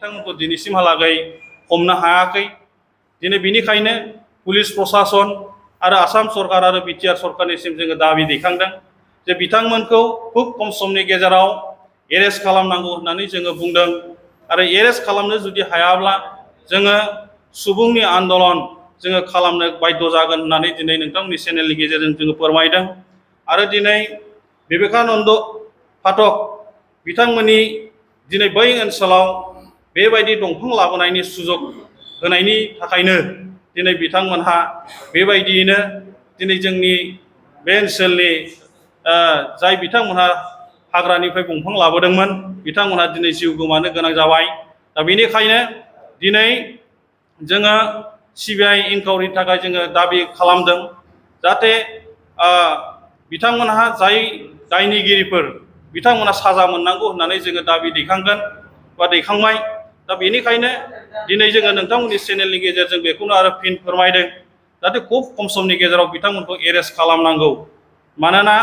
बिथांमोनखौ दिनैसिमहालागै हमनो हायाखै। दिनै बेनिखायनो पुलिस प्रशासन आरो आसाम सरकार आरो बिटिआर सरकारनिसिम जोङो दाबि दैखांदों जे बिथांमोनखौ खुब खम समनि गेजेराव एरेस्ट खालामनांगौ होननानै जोङो बुंदों। आरो एरेस्ट खालामनो जुदि हायाब्ला जोङो सुबुंनि आन्दलन जोङो खालामनो बाध्य जागोन होननानै दिनै नोंथांमोननि चेनेलनि गेजेरजों जोङो फोरमायदों। आरो दिनै बिबेकानन्द पाठक बिथांमोननि दिनै बै ओनसोलाव बेबायदि दंफां लाबोनायनि सुजुग होनायनि थाखायनो दिनै बिथांमोनहा बेबायदियैनो दिनै जोंनि बे ओनसोलनि जाय बिथांमोनहा हाग्रानिफ्राय दंफां लाबोदोंमोन बिथांमोनहा दिनै जिउ गोमानो गोनां जाबाय। दा बेनिखायनो दिनै जोङो सिबिआइ इनक्वायरिनि थाखाय जोङो दाबि खालामदों जाहाथे बिथांमोनहा जाय दायनिगिरिफोर बिथांमोनहा साजा मोननांगौ होननानै जोङो दाबि दैखांगोन बा दैखांबाय। दा बेनिखायनो दिनै जोङो नोंथांमोननि चेनेलनि गेजेरजों बेखौनो आरो फिन फोरमायदों जाहाथे खुब खम समनि गेजेराव बिथांमोनखौ एरेस्ट खालामनांगौ। मानोना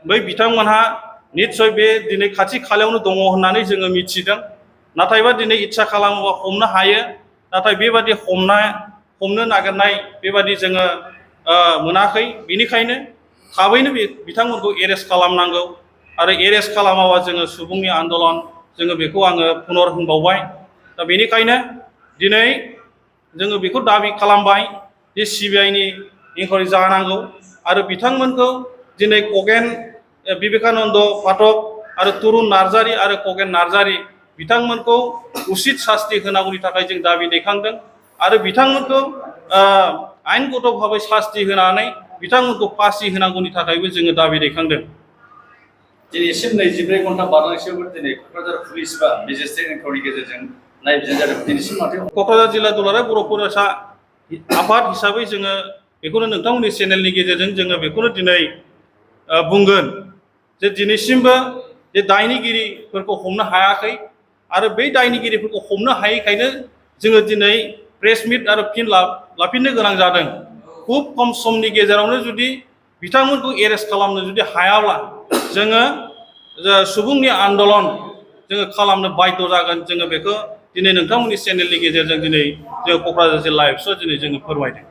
बै बिथांमोनहा निस्सय बे दिनै खाथि खालायावनो दङ होननानै जोङो मिथिदों। नाथायबा दिनै इच्छा खालामोबा हमनो हायो। नाथाय बेबादि हमनो नागिरनाय बेबादि जोङो मोनाखै। बेनिखायनो थाबैनो बिथांमोनखौ एरेस्ट खालामनांगौ। आरो एरेस्ट खालामाबा जोङो सुबुंनि आन्दलन जोङो बेखौ आङो पुनर होनबावबाय। दा बेनिखायनो दिनै जोङो बेखौ दाबि खालामबाय जे सिबिआइनि इनक्वायरि जानांगौ आरो बिथांमोनखौ दिनै बिबेकानन्द पाठक आरो तरुन नार्जारि आरो खगेन नार्जारि बिथांमोनखौ उचित सास्ति होनांगौनि थाखाय जों दाबि दैखांदों। आरो बिथांमोनखौ आयेनगत भाबै सास्ति होनानै बिथांमोनखौ फासि होनांगौनि थाखायबो जोङो दाबि दैखांदों। दिनैसिम 24 घन्टा बारनायसेयावबो दिनै क'क्राझार पुलिस बा मेजिस्ट्रेट इनक्वायरिनि गेजेरजों नायबिजिरनाय जादों। दिनैसिम माथो क'क्राझार जिल्ला दुलाराय बर' फरायसा आफाद हिसाबै जोङो बेखौनो नोंथांमोननि चेनेलनि गेजेरजों जोङो बेखौनो दिनै बुंगोन जे दिनैसिमबो जे दायनिगिरिफोरखौ हमनो हायाखै। आरो बै दायनिगिरिफोरखौ हमनो हायैखायनो जोङो दिनै प्रेस मिट आरो फिन लाफिननो गोनां जादों। खुब खम समनि गेजेरावनो जुदि बिथांमोनखौ एरेस्ट खालामनो जुदि हायाब्ला जोङो सुबुंनि आन्दलन जोङो खालामनो बाध्य जागोन। जोङो बेखौ दिनै नोंथांमोननि चेनेलनि गेजेरजों दिनै जोङो क'क्राझार जिल्ला एबसुआव दिनै जोङो फोरमायदों।